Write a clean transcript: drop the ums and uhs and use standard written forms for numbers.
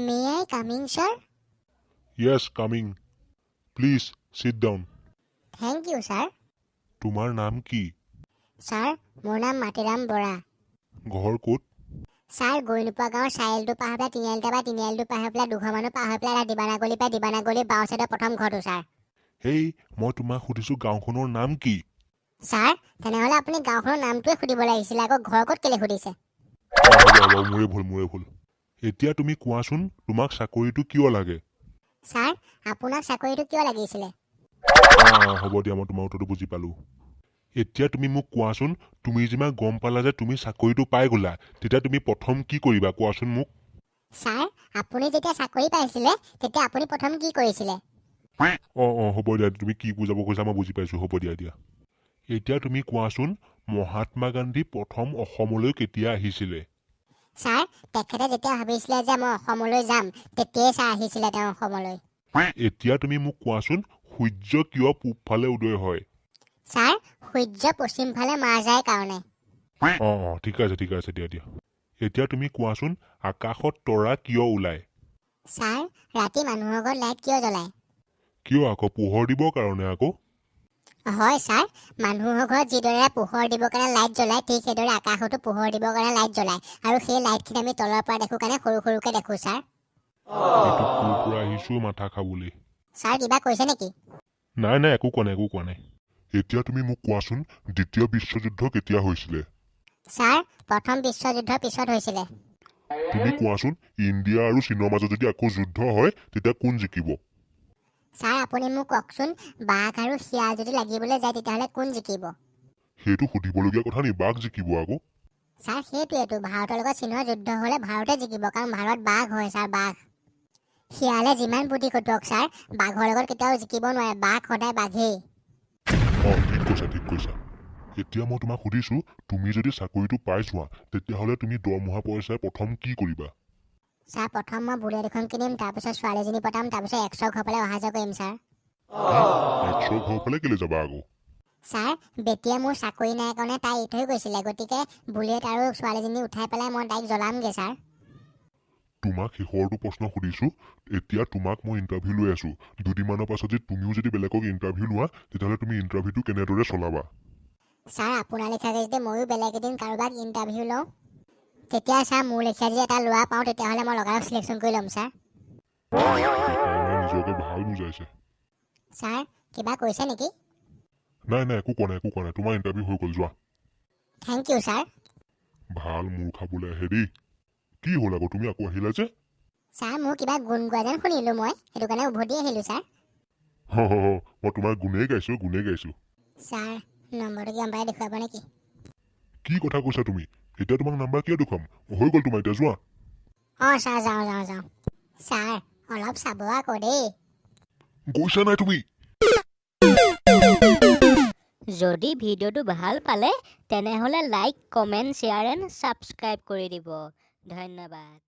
May I coming, sir? Yes, coming. Please sit down. Thank you, sir. তোমাৰ নাম কি? Sir, মোৰ নাম মাটিৰাম বৰা। ঘৰ ক'ত? ছাৰ, গৈ নোপোৱা গাঁৱৰ চাৰিআলিটো পাৰ হৈ পেলাই তিনিআলিটো পাই, তিনিআলিটো পাৰ হৈ পেলাই দুঘৰ মানুহ পাৰ হৈ পেলাই এটা দিবানাগলি পাই, দিবানাগলি বাওঁ চাইডৰ প্ৰথম ঘৰটো ছাৰ। হেই, মই তোমাক সুধিছোঁ গাঁওখনৰ নাম কি? ছাৰ, তেনেহ'লে আপুনি গাঁওখনৰ নামটোৱে সুধিব লাগিছিলে আকৌ, ঘৰ ক'ত কেলৈ সুধিছে? অঁ, হ'ব হ'ব, মোৰে ভুল, মোৰে ভুল। এতিয়া তুমি কোৱাচোন, তোমাক চাকৰিটো কিয় লাগে? ছাৰ, আপোনাক চাকৰিটো কিয় লাগিছিলে? অঁ, হ'ব দিয়া, মই তোমাৰ উত্তৰটো বুজি পালোঁ। এতিয়া তুমি মোক কোৱাচোন, তুমি যিমান গম পালা যে তুমি চাকৰিটো পাই গ'লা, তেতিয়া তুমি প্ৰথম কি কৰিবা, কোৱাচোন মোক। ছাৰ, আপুনি যেতিয়া চাকৰি পাইছিলে, তেতিয়া আপুনি প্ৰথম কি কৰিছিলে? অঁ অঁ, হ'ব দিয়া, তুমি কি বুজাব কৈছা মই বুজি পাইছোঁ। হ'ব দিয়া দিয়া। এতিয়া তুমি কোৱাচোন, মহাত্মা গান্ধী প্ৰথম অসমলৈ কেতিয়া আহিছিলে? ছাৰ, তেখেতে যেতিয়া ভাবিছিলে যে মই অসমলৈ যাম, তেতিয়াই ছাৰ আহিছিলে তেওঁ অসমলৈ। এতিয়া তুমি মোক কোৱাচোন, সূৰ্য কিয় পূবফালে উদয় হয়? ছাৰ, সূৰ্য পশ্চিম ফালে মাৰ যায় কাৰণে। অঁ অঁ, ঠিকে আছে, ঠিকে আছে, দিয়া দিয়া। এতিয়া তুমি কোৱাচোন, আকাশত তৰা কিয় ওলায়? ছাৰ, ৰাতি মানুহৰ ঘৰত লাইট কিয় জ্বলায়? কিয় আকৌ? পোহৰ দিবৰ কাৰণে আকৌ। হয় ছাৰ, মানুহৰ ঘৰত যিদৰে পোহৰ দিবৰ কাৰণে লাইট জ্বলায়, ঠিক সেইদৰে আকাশতো পোহৰ দিবৰ কাৰণে লাইট জ্বলায় আৰু সেই লাইটখিনি আমি তলৰ পৰা দেখোঁ কাৰণে সৰু সৰুকৈ দেখোঁ ছাৰ। এইটো ক'ৰ পৰা আহিছোঁ মাথা খাবলৈ? ছাৰ, কিবা কৈছে নেকি? নাই নাই, একো কোৱা নাই, একো কোৱা নাই। এতিয়া তুমি মোক কোৱাচোন, দ্বিতীয় বিশ্বযুদ্ধ কেতিয়া হৈছিলে? ছাৰ, প্ৰথম বিশ্বযুদ্ধৰ পিছত হৈছিলে। তুমি কোৱাচোন, ইণ্ডিয়া আৰু চীনৰ মাজত যদি আকৌ যুদ্ধ হয়, তেতিয়া কোন জিকিব? ছাৰ, আপুনি মোক কওকচোন, বাঘ আৰু শিয়াল যদি লাগিবলৈ যায়, তেতিয়াহ'লে কোন জিকিব? সেইটো সুধিবলগীয়া কথা নি? বাঘ জিকিব আকৌ। ছাৰ, সেইটোৱেতো, ভাৰতৰ লগত চীনৰ যুদ্ধ হ'লে ভাৰতে জিকিব, কাৰণ ভাৰত বাঘ হয় ছাৰ, বাঘ। শিয়ালে যিমান বুদ্ধি খটুৱাওক ছাৰ, বাঘৰ লগত কেতিয়াও জিকিব নোৱাৰে। বাঘ সদায় বাঘেই। অঁ, ঠিক কৈছা, ঠিক কৈছা। এতিয়া মই তোমাক সুধিছোঁ, তুমি যদি চাকৰিটো পাই যোৱা, তেতিয়াহ'লে তুমি দৰমহা পইচাই প্ৰথম কি কৰিবা? ছাৰ, প্ৰথম মই বুলেট এখন কিনিম, তাৰপিছত ছোৱালীজনী পতাম, তাৰপিছত এক্সৰ ঘৰ ফালে অহা যোৱা কৰিম ছাৰ। এক্সৰ ঘৰ ফালে কেলৈ যাবা আকৌ? ছাৰ, বেটিয়ে মোৰ চাকৰি নাই কাৰণে তাই এৰি থৈ গৈছিলে। গতিকে বুলেট আৰু ছোৱালীজনী উঠাই পেলাই মই তাইক জ্বলামগৈ ছাৰ। তোমাক শেষৰটো প্ৰশ্ন সুধিছোঁ। এতিয়া তোমাক মই ইণ্টাৰভিউ লৈ আছোঁ, দুদিনমানৰ পাছত যদি তুমিও যদি বেলেগক ইণ্টাৰভিউ লোৱা, তেতিয়াহ'লে তুমি ইণ্টাৰভিউটো কেনেদৰে চলাবা? ছাৰ, আপোনাৰ লেখীয়াকৈ যদি ময়ো বেলেগ এদিন কাৰোবাক ইণ্টাৰভিউ লওঁ, তেতিয়া ছাৰ, মোৰ লেখীয়া যদি এটা ল'ৰা পাওঁ, তেতিয়াহ'লে মই লগালগ চিলেকশ্যন কৰি ল'ম ছাৰ। দেখাই নিজকে ভাল বুজাইছে। ছাৰ, কিবা কৈছে নেকি? নাই নাই, একো কোৱা নাই, একো কোৱা নাই। তোমাৰ ইণ্টাৰভিউ হৈ গ'ল, যোৱা। Thank you, sir. ভাল মূৰ খাবলৈ আহে দেই। কি হ'ল আকৌ, তুমি আকৌ আহিলা যে? ছাৰ, মোৰ কিবা গুণ গোৱা যেন শুনিলোঁ মই, সেইটো কাৰণে উভতি আহিলোঁ ছাৰ। হ হ হ, মই তোমাৰ গুণেই গাইছোঁ, গুণেই গাইছোঁ। ছাৰ, নম্বৰটো কিমান পাই দেখুৱাব নেকি? কি কথা কৈছা তুমি? এতিয়া তোমাক নাম্বাৰ কিয় দেখুৱাম? হৈ গ'ল তোমাৰ, এতিয়া যোৱা। অঁ ছাৰ, যাওঁ যাওঁ যাওঁ ছাৰ। অলপ চাব আকৌ দেই। গৈছা নাই তুমি? যদি ভিডিঅ'টো ভাল পালে, তেনেহ'লে like, comment, share and subscribe কৰি দিব। ধন্যবাদ।